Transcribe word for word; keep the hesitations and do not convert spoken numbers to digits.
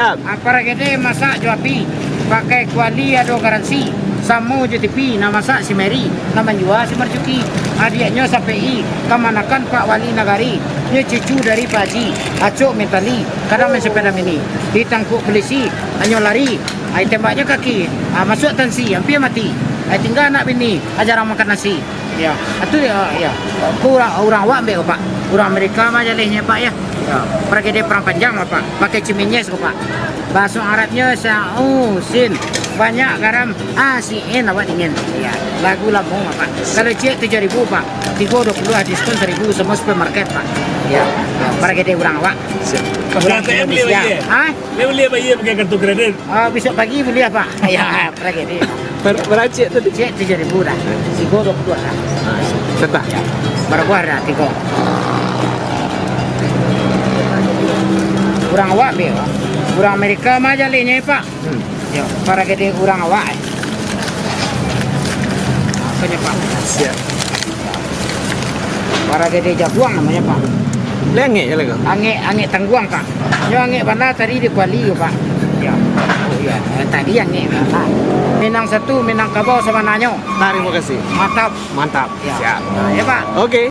Siap. Ah, paragede masak jo api, pakai kuali ado garansi, samo jo T V, nan masak si Mary, nan manjua si Marjuki. Adiaknyo sapei, kamanakan Pak Wali Nagari, nyo cucu dari Pak Haji, acok mentali, kadang main sepeda mini. Ditangkuak pulisi, anyo lari, ai tembaknyo kaki, ah, masuak tansi, ampia mati. Ai tingga anak bini, ah, jarang makan nasi. Ya, itu ya, ya. Ko urang, urang awak ambek ko, Pak. Urang Amerika mah jalehnyo, Pak, ya. Ya, paragede perang panjang, Pak. Pakai Cimenyes ko, Pak. Bahaso Arabnyo sa-, u, sin. Banyak garam, a, si, en, awak dingin. Ya, lagu lamo, Pak. Kalau ciek tujuah ribu, Pak. Tigo duo puluah, diskon saribu, samo supermarket, Pak. Ya, ya, paragede urang awak. Siap. Pakai Urang A T M boleh Indonesia. Bayar? Ha? Boleh bayar pakai kartu kredit? Ah, besok pagi boleh, Pak. Ya, paragede. Bar-, bara ciek tadi? Ciek tujuah ribu dah. Tigo duo puluah dah. Setah. Ya. Bara buah dah, tigo. Urang awak be, Pak. Urang Amerika mah jalehnyo, Pak. Hmm. Ya, paragede urang awak, eh. Aponyo, Pak? Siap. Paragede jaguang namonyo, Pak. Lai angek jo lai ko? Angek, angek tangguang, Pak. Nyo angek bana tadi di kuali ko, Pak. Ya. Oh, ya. Eh, tadi angek bana. Minang satu, Minangkabau sabananyo. Tarimo kasih. Mantap. Mantap. Ya. Siap. Nah, ya, Pak. Oke.